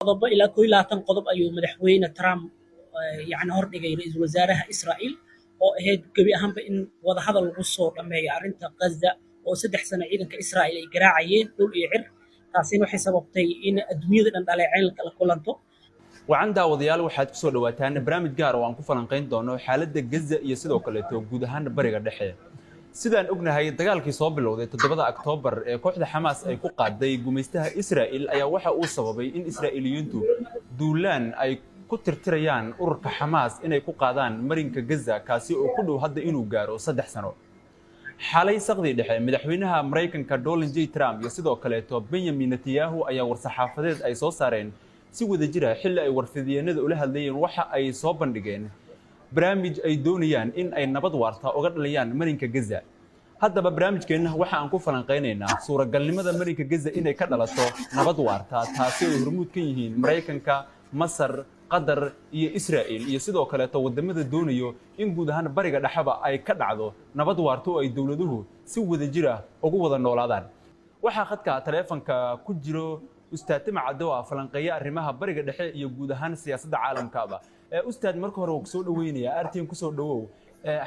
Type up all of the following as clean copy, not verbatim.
Qodobo ilaa 21 qodob ayuu Madaxweyne Trump yani hordhigay ra-iisul wasaaraha Israa'iil, oo ahayd gebi ahaanba in wadahadal lagu soo dhammeeyo arrinta Gaza, oo 3 sano ciidanka Israa'iil ay garaacayeen dhul iyo cir. Taasina waxay sababtay in adduunyada dhan dhaleecayn la kulanto. Wacan daawadayaal, waxaad kusoo dhawaataan barnaamij gaar oo aan ku falanqayn doono xaaladda Gaza iyo sidoo kaleeto guud ahaan Bariga Dhexe. Sidaan ognahay, dagaalkii soo bilowday 7da Oktoobar ee kooxda Xamaas ay ku qaaday gumaystaha Israa'il ayaa waxa uu sababay in Israa'iiliyiintu duulaan ay ku tirtirayaan ururka Xamaas inay ku qaadaan marinka Gaza, kaasi oo ku dhow hadda inuu gaaro 3 sano. Xalay saqdii dhexe, madaxweynaha Maraykanka Donald J Trump iyo sidoo kaleeto Benjamin Netanyahu ayaa war-saxaafadeed ay soo saareen si wada jira, xilli ay warfidiyeenada ula hadlayeen, waxa ay soo bandhigeen barnaamij ay doonayaan in ay nabad waarta uga dhaliyaan marinka Gaza. Haddaba barnaamijkeenna waxa aan ku falanqaynaynaa suuragalnimada marinka Gaza inay ka dhalato nabad waarta, taasi oo hormuud ka yihiin Maraykanka, Masar, Qatar iyo Israa'il, iyo sidoo kaleeto waddamada doonayo in guud ahaan Bariga Dhexeba ay ka dhacdo nabad waarta oo ay dowladuhu si wada jir ah ugu wada noolaadaan. Waxaa khadka taleefanka ku jiro Ustaad Tima Caddo, oo ah falanqeeya arrimaha Bariga Dhexe iyo guud ahaan siyaasadda caalamkaaba. Ustaad, marka hore waa kusoo dhaweynayaa RTN, kusoo dhawow.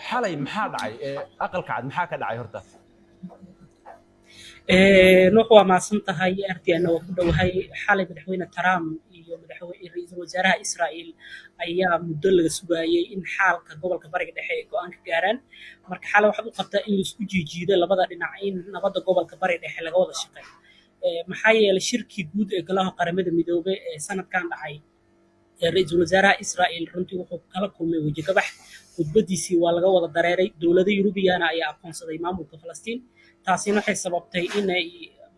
Xalay maxaa dhacay? Aqalka Cad maxaa ka dhacay horta? Nuux, waa mahadsan tahay. RTN waa ku dhowahay. Xalay Madaxweyne Trump iyo ra-iisul wasaaraha Israa'iil ayaa muddo laga sugaayey in xaalka gobolka Bariga Dhexe ay go'aan ka gaaraan. Marka xalay waxaad u qabtaa in laisku jiijiido labada dhinac in nabadda gobolka Bariga Dhexe laga wada shaqeeyo, maxaa yeelay shirkii guud ee Golaha Qaramada Midoobay ee sanadkan dhacay, ra-iisul wasaaraha Israa'iil runtii wuxuu kala kulmay wejigabax. Khudbadiisii waa laga wada dareeray. Dowlado Yurubiyana ayaa aqoonsaday maamulka Falastiin. Taasina waxay sababtay inay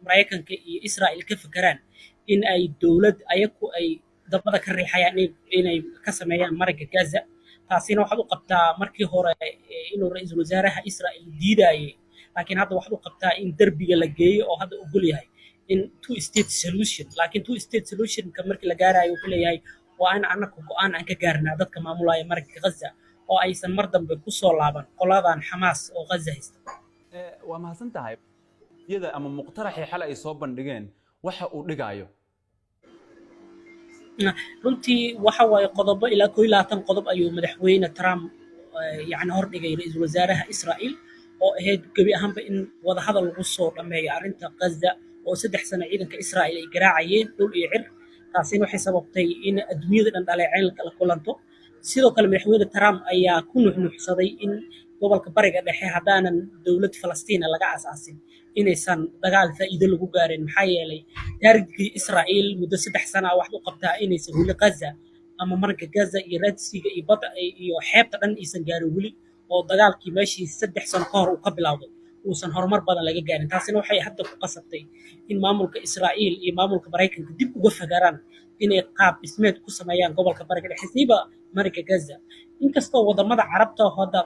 Maraykanka iyo Israa'iil ka fekeraan in ay dowlad ayaku ay dabada ka riixayaan inay ka sameeyaan marinka Gaza. Taasina waxaad u qabtaa markii hore inuu ra-iisul wasaaraha Israa'iil diidayay, laakiin hadda waxaad u qabtaa in derbiga la geeyo oo hadda ogol yahay in two state solution. Laakiin two state solutionka markii la gaarayo, wuxuu leeyahay waa in annagu go'aan aan ka gaarnaa dadka maamulaya marinka Gaza, oo aysan mar dambe ku soo laaban qoladan Xamaas oo Gaza haysta. Waa mahadsan tahay. Iyada ama muqtaraxii xalay ay soo bandhigeen waxa uu dhigaayo? Runtii waxa waaye qodobo ilaa 21 qodob ayuu Madaxweyne Trump yani hordhigay ra-iisul wasaaraha Israa'iil, oo ahayd gebi ahaanba in wadahadal lagu soo dhammeeyo arrinta Gaza, oo 3 sano ciidanka Israa'iil ay garaacayeen dhul iyo cir. Taasina waxay sababtay in adduunyada dhan dhaleecayn la kulanto. Sidoo kale Madaxweyne Trump ayaa ku nuxnuxsaday in gobolka Bariga Dhexe haddaanan dowlad Falastiina laga asaasin inaysan dagaal faa'iido lagu gaarin, maxaa yeelay taargetkii Israa'iil muddo 3 sana ah waxaad u qabtaa inaysan weli Gaza ama marinka Gaza iyo Red Seaga iyo badda iyo xeebta dhan aysan gaarin weli, oo dagaalkii meeshii 3 sano ka hor uu ka bilowday uusan horumar badan laga gaarin. Taasina waxay hadda ku qasabtay in maamulka Israa'iil iyo maamulka Maraykanka dib uga fagaraan inay qaab dhismeed ku sameeyaan gobolka Bariga Dhexe, siiba marinka Gaza, inkastoo wadamada Carabta hadda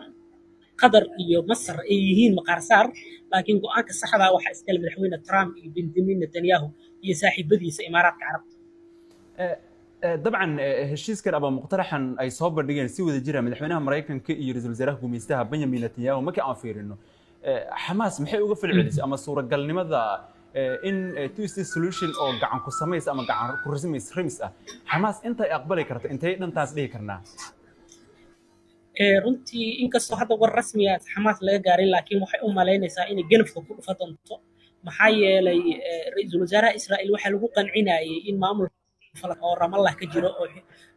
Qatar iyo Masar ay yihiin maqaarsaar. Laakiin go'aanka saxda ah waxaa iskale Madaxweyne Trump iyo Benjamin Netanyahu iyo saaxiibadiisa Imaaraadka Carabta. Dabcan, heshiiskan ama muqtaraxan ay soo bandhigeen si wada jira madaxweynaha Maraykanka iyo ra-iisul wasaaraha gumaystaha Benjamin Netanyahu, markii aan fiirino, Xamaas maxay uga falcelisay ama suuragalnimada in two state solution oo gacan ku samays ama gacan ku rimis rimis ah Xamaas intay aqbali karto, intay dhantaas dhihi karnaa? Runtii inkastoo hadda war rasmiga Xamaas laga gaarin, laakiin waxay u malaynaysaa inay ganafka ku dhufa doonto, maxaa yeelay ra-iisul wasaaraha Israa'iil waxaa lagu qancinayay in maamul oo Ramallah ka jiro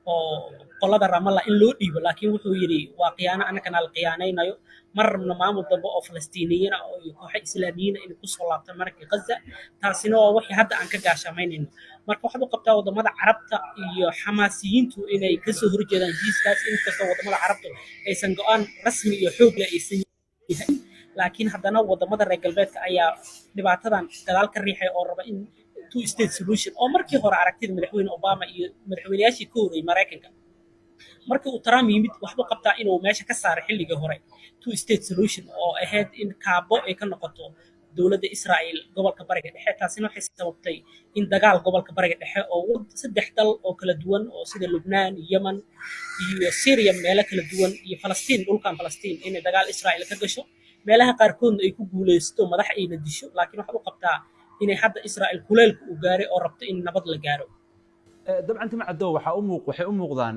oo qolada Ramallah in loo dhiibo, laakiin wuxuu yidhi waa khiyaano, annagana la khiyaanaynayo, ma rabno maamul dambe oo Falastiiniyiin ah oo iyo kooxo Islaamiyiin ah inay kusoo laabtaan marinka Gaza. Taasina waa wixii hadda aan ka gaashaamaynayno. Marka waxaad u qabtaa wadamada Carabta iyo Xamaasiyiintu inay kasoo horjeedaan heshiiskaas, inkastoo wadamada Carabta aysan go'aan rasmi iyo xoog leh aysan yahay, laakiin haddana wadamada reer galbeedka ayaa dhibaatadan gadaal ka riixay oo raba in two state solution, oo markii hore aragtida Madaxweyne Obama iyo madaxweynayaashii ka horreeyey Maraykanka. Markii uu Trump yimid, waxbuu qabtaa inuu meesha ka saaray xilligii hore two state solution, oo ahayd in kaabo ay ka noqoto dowladda Israa'iil gobolka Bariga Dhexe. Taasina waxay sababtay in dagaal gobolka Bariga Dhexe oo saddex dal oo kala duwan, oo sida Lubnaan, Yemen iyo Syria, meelo kala duwan, iyo Falastiin, dhulkan Falastiin, inay dagaal Israa'iil ka gasho, meelaha qaarkoodna ay ku guulaysto, madax ayna disho. Laakiin waxaad u qabtaa inay hadda Israa'iil kuleelka uu gaaray oo rabto in nabad la gaaro. Dabcan Timacaddo, waxay u muuqdaan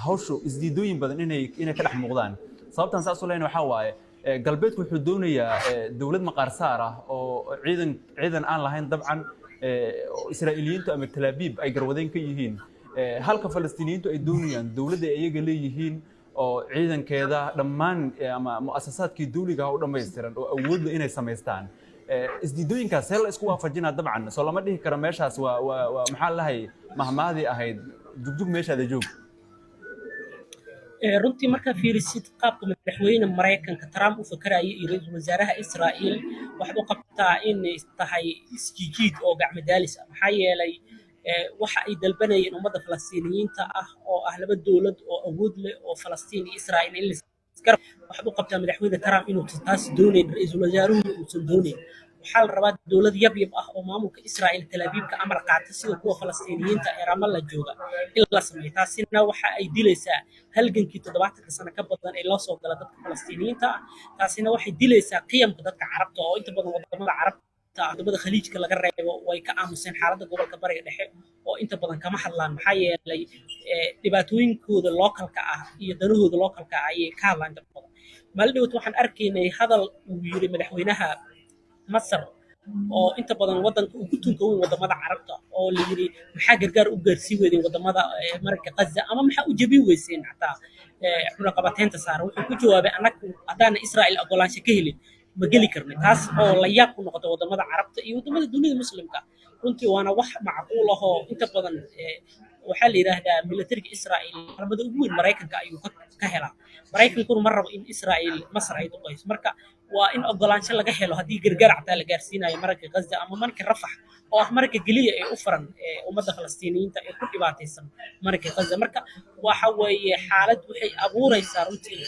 hawshu isdiidooyin badan inay ka dhex muuqdaan. Sababtan saas u leyn waxaa waaye, galbeedku wuxuu doonayaa dowlad maqaar saar ah oo ciidan aan lahayn, dabcan Israa'iiliyiintu ama Talaabiib ay garwadeen ka yihiin, halka Falastiiniyiintu ay doonayaan dowladda ay iyaga leeyihiin oo ciidankeeda dhammaan ama mu'asasaadkii dawliga ah u dhammaystiran oo awood leh inay samaystaan. Isdiidooyinkaas see la isku waafajinaa? Dabcan soo lama dhihi karo meeshaas waa maxaa lahay mahmaadii ahayd, "Jugjug meeshaada joog"? Runtii markaa fiirisid qaabka madaxweyne Maraykanka Trump u fakaraya iyo ra-iisul wasaaraha Israa'iil, waxaad u qabtaa inay tahay isjijiid oo gacmo daalis ah. Maxaa yeelay, waxa ay dalbanayeen ummadda Falastiiniyiinta ah oo ah laba dowlad oo awood leh oo Falastiin iyo Israa'iil in waxaad u qabtaa madaxweyne Trump inuu taas doonayn, ra-iisul wasaaruhuna uusan doonayn. Waxaa la rabaa dowlad yabyab ah oo maamulka Israa'iil Talaabiibka amar qaata, sida kuwa Falastiiniyiinta ee Ramallah jooga, in la sameeyo. Taasina waxa ay dilaysaa halgankii 70-ka sano ka badan ee loo soo gala dadka Falastiiniyiinta ah. Taasina waxay dilaysaa qiyamka dadka Carabta, oo inta badan wadamada Carabta, wadamada Khaliijka laga reebo, way ka aamuseen xaaladda gobolka Bariga Dhexe oo inta badan kama hadlaan. Maxaa yeelay, dhibaatooyinkooda localka ah iyo danahooda localka ah ayay ka hadlaan inta badan. Maalin dhowt waxaan arkaynay hadal uu yiri madaxweynaha Masar, oo inta badan waddanka ugu tunka weyn wadamada Carabta, oo la yiri, "Maxaa gargaar u gaarsii weydeen wadamada marinka Gaza, ama maxaa u jebin weyseen xataa cunaqabateynta saaran?" Wuxuu ku jawaabay, "Annagu haddaana Israa'il ogolaansho ka helin ma geli karnay." Taas oo la yaab ku noqota wadamada Carabta iyo wadamada dunida Muslimka runtii. Waana wax macquul ah oo inta badan waxaa la yidhaahdaa militariga Israa'il qaramada ugu weyn Maraykanka ayuu ka helaa. Maraykankuna ma rabo in Israa'il Masar ay duqayso. Marka waa in ogolaansho laga helo haddii gargaar xataa la gaarsiinayo marinka Gaza ama marinka Rafax, oo ah marinka keliya ee u furan ummadda Falastiiniyiinta ee ku dhibaataysan marinka Gaza. Marka waxa weeye xaalad waxay abuuraysaa runtii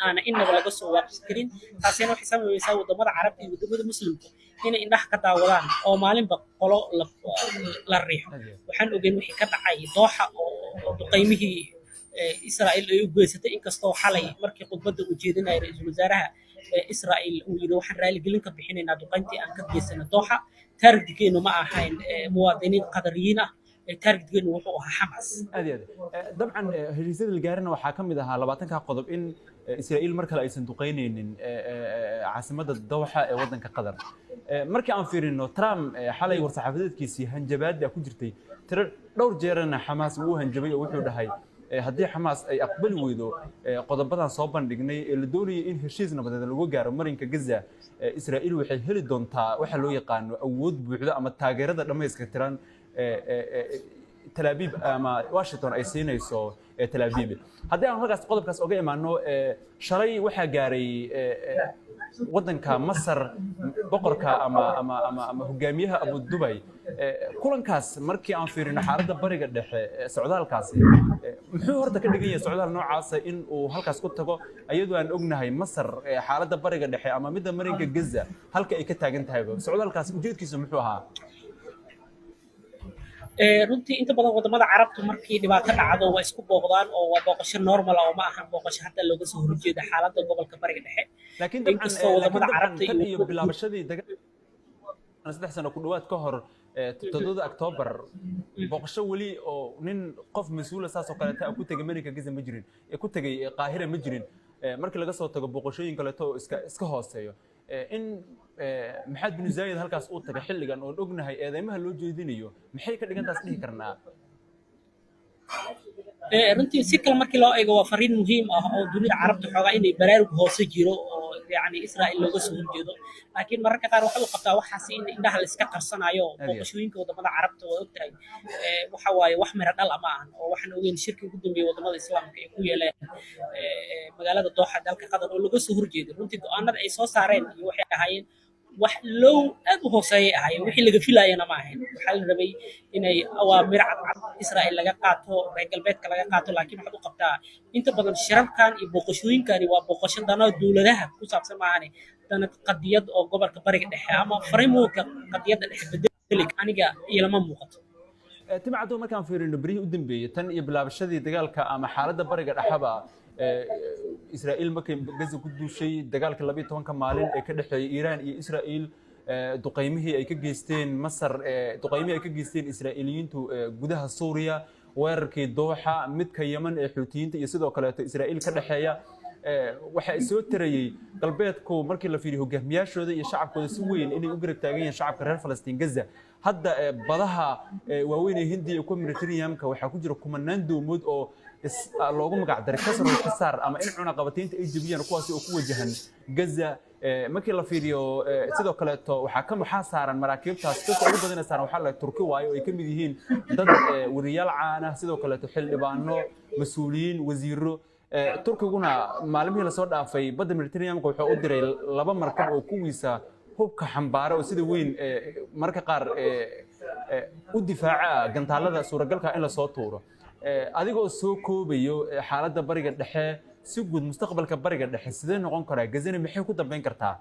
aana inaba laga soo waaqsi karin. Taasina waxay samaysaa wadamada Carabta iyo wadamada Muslimka inay indhaha ka daawadaan oo maalinba qolo la riixo. Waxaan ogeyn wixii ka dhacay Dooxa oo duqaymihii Israa'iil ay u geysatay, inkastoo xalay markii khudbadda uu jeedinaya ra-iisul wasaaraha Israa'iil uu yidhi, "Waxaan raaligelin ka bixinaynaa duqayntii aan ka geysana Dooxa. Targetkeenu ma ahayn muwaadiniin Qadariyiin ah, targetkeenu wuxuu ahaa Xamaas." Aad iyo aad. Dabcan heshiisyada la gaarina waxaa ka mid ahaa 20-ka qodob in Israa'iil mar kale aysan duqaynaynin caasimadda Dawxa ee waddanka Qatar. Markii aan fiirino Trump xalay war-saxaafadeedkiisii hanjabaadda ku jirtay, tiro dhowr jeerana Xamaas wuu hanjabay oo wuxuu dhahay, haddii Xamaas ay aqbali weydo qodobadan soo bandhignay ee la doonayay in heshiis nabadeed lagu gaaro marinka Gaza, Israa'iil waxay heli doontaa waxa loo yaqaano awood buuxda ama taageerada dhammayska tiran Talaabiib ama Washington ay siinayso Talaabiib. Haddii aan halkaas qodobkaas oga imaano, shalay waxaa gaaray waddanka Masar boqorka ama hogaamiyaha Abu Dubay. Kulankaas markii aan fiirino xaaladda Bariga Dhexe, socdaalkaasi muxuu horta ka dhigan yahay, socdaal noocaasa in uu halkaas ku tago, iyadoo aan ognahay Masar xaaladda Bariga Dhexe ama midda marinka Gaza halka ay ka taagan tahayba? Socdaalkaas ujeedkiisu muxuu ahaa? Runtii inta badan wadamada Carabtu markii dhibaato dhacdo waa isku booqdaan, oo waa booqasho normal ah oo ma ahan booqasho hadda looga soo horjeeda xaaladda gobolka Bariga Dhexe. Laakiin dabcan Inkastoo wadamada Carabta tan iyo bilaabashadii dagaal 3 sano ku dhowaad ka hor, 7-da Oktoobar, booqasho weli oo nin qof mas-uula saas oo kaleeta ku tegay marinka Gaza ma jirin, ku tegay Qaahira ma jirin, markii laga soo tago booqashooyin kaleeto oo iska hooseeyo. In Maxamed bin Zaayid halkaas uu tagay xilligan oon ognahay eedeymaha loo jeedinayo, maxay ka dhigantaas dhihi karnaa? Runtii si kale markii loo eego, waa fariin muhiim ah oo dunida Carabta xoogaa inay baraarug hoose jiro oo yacni Israa'il looga soo horjeedo. Laakiin mararka qaar waxay u qabtaa waxaas in indhaha la iska qarsanayo. Booqashooyinka wadamada Carabta, waa ogtahay, waxa waaye wax miro dhal ah ma ahan, oo waxaan ogeyn shirkii ugu dambeeyey wadamada Islaamka ay ku yeeleen magaalada Dooxa, dalka Qatar, oo laga soo horjeeday. Runtii go'aanada ay soo saareen iyo waxay ahaayeen wax low aad u hooseeyay ahaayeen, wixii laga filaayana ma ahayn. Waxaa la rabay inay awaamir cadcad Israa'il laga qaato, reer galbeedka laga qaato. Laakiin waxaad u qabtaa inta badan shirarkan iyo booqashooyinkani waa booqasho dana dowladaha ku saabsan maahane, dana qadiyad oo gobolka Bariga Dhexe ama frameworka qadiyadda dhexe bedeli aniga ilama muuqato. Timacaddo, markaan fiirino berihii u dambeeyey tan iyo bilaabashadii dagaalka ama xaaladda Bariga Dhexaba, Israa'iil markay Gaza ku duushay, dagaalka 12-ka maalin ee ka dhexeeyay Iiraan iyo Israa'iil, Duqaymihii ay ka geysteen Masar, duqaymihii ay ka geysteen Israa'iiliyiintu gudaha Suuriya, weerarkii Dooxa, midka Yemen ee Xuutiyiinta iyo sidoo kaleeto Israa'iil ka dhexeeya, waxa soo tarayey galbeedku markii la fiiriyo hogaamiyaashooda iyo shacabkooda si weyn inay u garab taagan yihiin shacabka reer Falastiin Gaza. Hadda badaha waaweyn ee Hindiya iyo kuwa Mediterranean-ka waxaa ku jira kumanaan doomood oo loogu magac daray kasrul xisaar ama in cunaqabataynta ay jebiyaan, kuwaasi oo ku wajahan Gaza. Markii la fiiriyo sidoo kaleeto waxaa saaran maraakiibtaas dadka ugu badana saaran waxaa la Turki waayo, oo ay ka mid yihiin dad wariyaal caan ah, sidoo kaleeto xildhibaano, mas-uuliyiin, wasiiro. Turkiguna maalmihii lasoo dhaafay badda Mediterranean-ka wuxuu u diray laba markab oo kuwiisa hubka xambaara oo sida weyn marka qaar u difaaca gantaalada suuragalka in lasoo tuuro. Adigoo soo koobayo xaaladda Bariga Dhexe si guud, mustaqbalka Bariga Dhexe sidee noqon karaa? Gazana maxay ku dambeyn kartaa?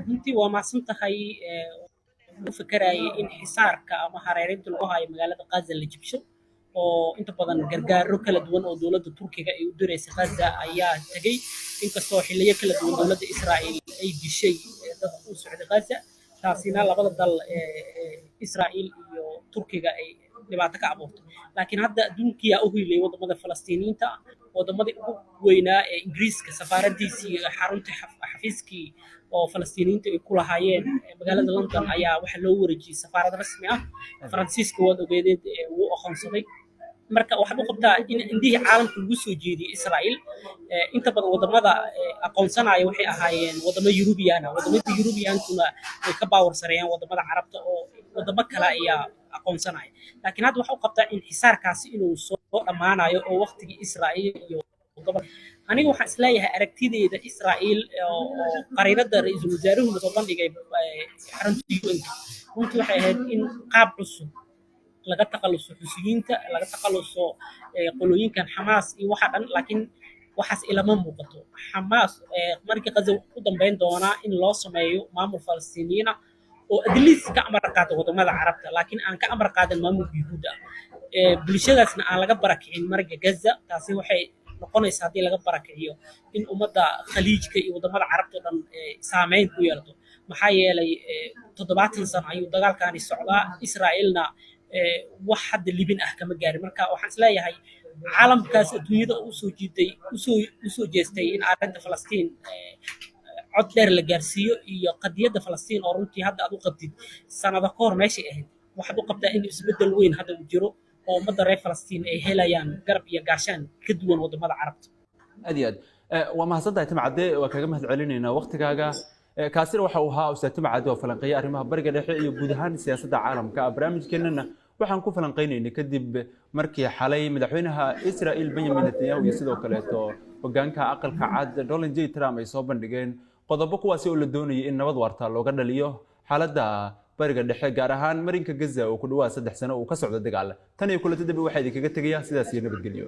Runtii waa mahadsan tahay. U fikerayay in xisaarka ama hareerinta lagu hayo magaalada Gaza la jibsho, oo inta badan gargaaro kala duwan oo dowladda Turkiga ay u diraysa Gaza ayaa tegey, inkastoo xilliyo kala duwan dowladda Israa'iil ay dishay dad u socday Gaza, taasina labada dal, Israa'iil iyo Turkiga, ay dhibaato ka abuurtay. Laakiin hadda adduunkiyaa u hiilay waddamada Falastiiniyiinta. Waddamadii ugu weynaa ee Ingiriiska, safaaradiisii, xaruntii xafiiskii oo Falastiiniyiinta ay ku lahaayeen magaalada London ayaa waxaa loo wareejiyey safaarad rasmi ah. Faransiiska waad ogeedeed, wuu aqoonsaday. Marka waxaad u qabtaa in indihii caalamka lagu soo jeediyey Israa'iil. Inta badan waddamada aqoonsanaya waxay ahaayeen waddamo Yurubiyaana. Waddamada Yurubiyankuna way ka power sareeyaan waddamada Carabta, oo waddamo kale ayaa aqoonsanaya. Laakiin hadda waxa u qabtaa in xisaarkaasi inuu soo dhammaanayo oo waqtigii Israa'iil iyo gobol. Aniga waxaan isleeyahay aragtideeda Israa'iil oo qariirada ra-iisul wasaaruhu soo bandhigay xarunta UN-ka runtii waxay ahayd in qaab cusub laga takhaluso Xuutiyiinta, laga takhaluso qolooyinkan Xamaas iyo waxa dhan. Laakiin waxaas ilama muuqato. Xamaas markii Qaza u dambeyn doonaa in loo sameeyo maamul Falastiiniyiin ah oo at least ka amar qaata waddamada Carabta, laakiin aan ka amar qaadan maamulka Yuhuudda ah, bulshadaasna aan laga barakicin marga Gaza. Taasi waxay noqonaysa haddii laga barakiciyo in ummadda Khaliijka iyo waddamada Carabta oo dhan saameyn ku yeelato, maxaa yeelay 70 sano ayuu dagaalkani socdaa, Israa'iilna wax hadda libin ah kama gaarin. Marka waxaan isleeyahay caalamkaas adduunyada usoo jiiday, usoo jeestay in arrinta Falastiin cod dheer la gaarsiiyo iyo qadiyadda Falastiin, oo runtii hadda aad u qabtid sanado ka hor meeshay ahayd, waxaad u qabtaa in isbeddel weyn hadda uu jiro oo ummadda reer Falastiin ay helayaan garab iyo gaashaan ka duwan waddamada Carabta. Aad iyo aad waa mahadsantahay, Timcadde. Waa kaga mahad celinaynaa waqtigaaga. Kaasina waxa uu ahaa Ustaad Timcadde oo falanqeeya arrimaha Bariga Dhexe iyo guud ahaan siyaasadda caalamka. Barnaamijkeennana waxaan ku falanqaynaynay kadib markii xalay madaxweynaha Israel Benjamin Netanyahu iyo sidoo kaleeto hogaanka Aqalka Cad Donald J Trump ay soo bandhigeen qodobo, kuwaasi oo la doonayay in nabad waarta looga dhaliyo xaaladda Bariga Dhexe, gaar ahaan marinka Gaza oo ku dhawaad 3 sano uu ka socdo dagaal. Tan iyo kulanta dambe, waxaa idinkaga tegaya sidaas iyo nabadgelyo.